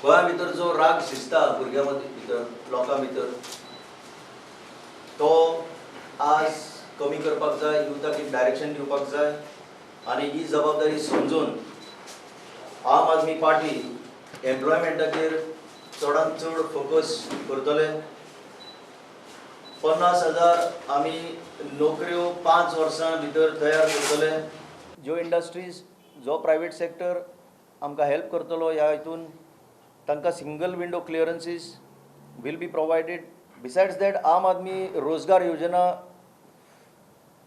गोंया भितर जो राग शिजता भुरग्यां मदीं भितर, लोकां भितर, तो आज कमी करपाक जाय. युथाक एक डायरेक्शन दिवपाक जाय आनी ही जबाबदारी समजून आम आदमी पार्टी एम्प्लॉयमेंटाचेर चडांत चड फोकस करतले. 50,000 आमी नोकऱ्यो 5 वर्सां भितर तयार करतले. ज्यो इंडस्ट्रीज, जो प्रायवेट सेक्टर आमकां हेल्प करतलो ह्या हितून, तांकां single window clearances will be provided. Besides that, आम आदमी रोजगार योजना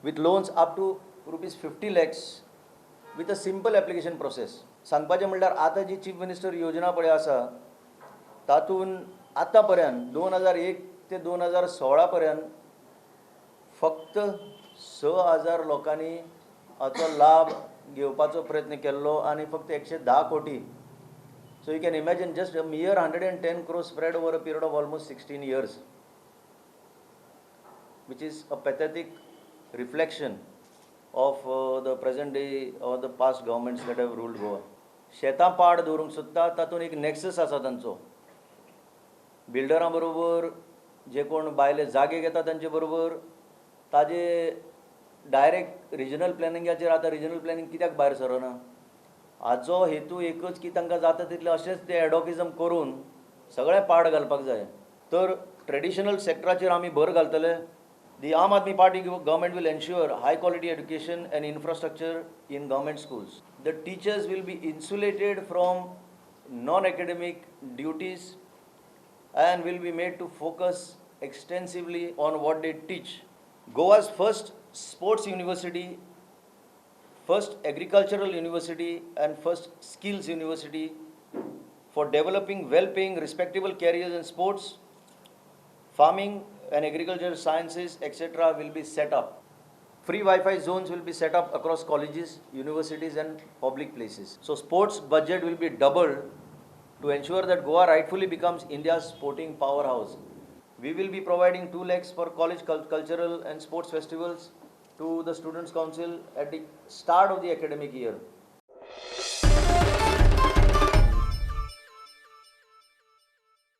with loans up to ₹50 lakhs with a simple application process. सांगपाचें म्हणल्यार, आतां जी चीफ मिनिस्टर योजना पळय आसा, तातूंत आतां पर्यंत 2001 ते 2016 पर्यंत फक्त 6000 लोकांनी हाचो लाभ घेवपाचो प्रयत्न केल्लो आनी फक्त 110 कोटी. So you can imagine, just a mere 110 crore spread over a period of almost 16 years, which is a pathetic reflection of the present day or the past governments that have ruled Goa. शेतां पाड दवरूंक सोदता. तातूंत एक नॅक्सस आसा तांचो बिल्डरां बरोबर, जे कोण भायले जागे घेता तांचे बरोबर. ताजे डायरेक्ट रिजनल प्लॅनिंगाचेर, आतां रिजनल प्लॅनिंग कित्याक भायर सरना? हाचो हेतू एकच की तांकां जाता तितलें अशेंच ते एडॉकिजम करून सगळें पाड घालपाक जाय. तर ट्रेडिशनल सेक्टराचेर आमी भर घालतले. The Aam Aadmi Party government will ensure high quality education and infrastructure in government schools. The teachers will be insulated from non academic duties and will be made to focus extensively on what they teach. Goa's first sports university, first agricultural university, and first skills university for developing well paying, respectable careers in sports, farming, and agricultural sciences, etc., will be set up. Free Wi Fi zones will be set up across colleges, universities, and public places. So, sports budget will be doubled to ensure that Goa rightfully becomes India's sporting powerhouse. We will be providing 2 lakhs for college cultural and sports festivals to the Students' Council at the start of the academic year.